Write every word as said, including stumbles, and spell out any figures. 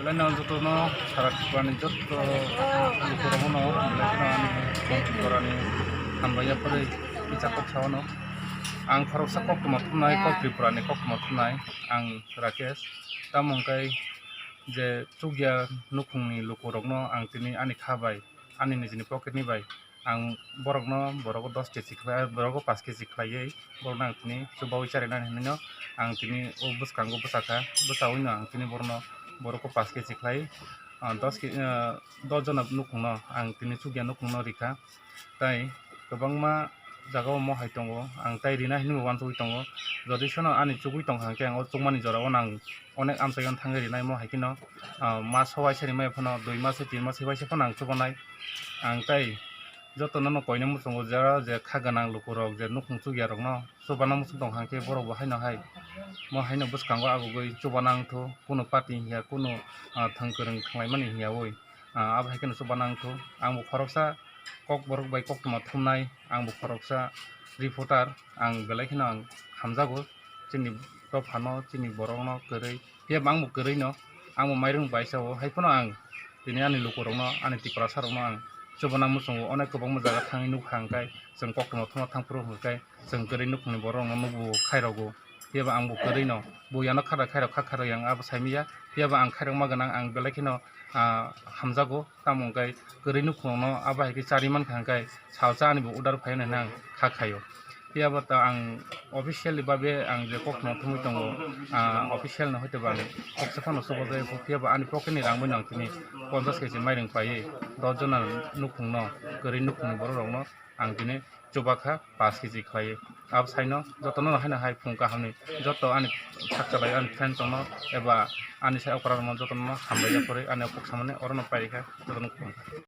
Belai no joto no sara Tripura ni joto lukurok no belai kheno ani borani hambai ya phari kicha kok sao no. Ang khoroksa koktwma thumnai, kok Tripura ni koktwma thumnai ang Rakesh. Tamo hwnkhe je chukya nukhung ni lukurok no ang tini ani kha bai, ani nijini pocket ni bai ang borokno, borogo dos kg khlai, borogo paanch kg khlaiwi borokno ang tini chubaui charinani hinwi no ang tini o bwskango bwsakha, bwsawino ang tini borokno, borokgo paanch kg khlai, ah, dos kg, ah, dos jona nukhungno ang tini chukya nukhungno rikha. Tai kwbangma jagao mohai tongo, ang tai rina hinwi uansugwi tongo. Jodi sono ani chugwi tongkha hwnkhe ang o chukmani jorao no ang onek amchaio thangwi rinai, mohai kheno, ah, mas hobai se rimai phano, dui mas se tin mas se bai se phano ang chubanai. Ang tai jotono no koina muchungo, jera je kha gwnang lukurok, je nukhung chukya rokno chubana muchung tongkha hwnkhe borok bo haino hai, mo haino bwskango agugwi chubana wngthu, kunu party hiya, kunu, ah, thang kwrwng thanglaimani hiyawi, ah, abo hai kheno chubana wngthu. Ang bo khoroksa kokborok bai koktwma thumnai, ang bo khoroksa reporter, ang belai kheno ang hamjago chini dophano, chini borokno kwrwi. Phiya bo ang bo kwrwi no, ang bo mairum bai sao, hai phano ang tini ani lukurokno, ani Tiprasa rokno ang chubana muchungo, onek kwbangma jaga thangwi nukha hwnkhe, chwng koktwma thumna thang phuru hwnkhe chwng kwrwi nukhungni borok rokno nukgo, khairogo. Phiya bo ang bo kwrwi no, bo yano khara khairok kha kharwi ang abo saimanya. Phiya bo ang khairokma gwnang, ang belai kheno, ah, hamjago, tamo hwnkhe kwrwi nukhungno abo hai khe chari mankha hwnkhe salsa ani bo order phai hwnwi ang kha khaio. Phiya bo ta ang officially babe ang je koktwma thumwi tongo, ah, official no hoite bo ang koksa phano chubajago, phiya bo ani pocket ni rang bai no ang tini ponchash kg mairung paiwi dos jona nukhungno, kwrwi nukhungni borok rokno ang tini chubakha paanch kg khlaiwi. Abo saino jotono no haino hai phung kahamni joto ani sak chalai ani friend tongno eba ani sai okra rokno jotono hambai ya phori ani kok samani orono pairikha jotono khulumkha.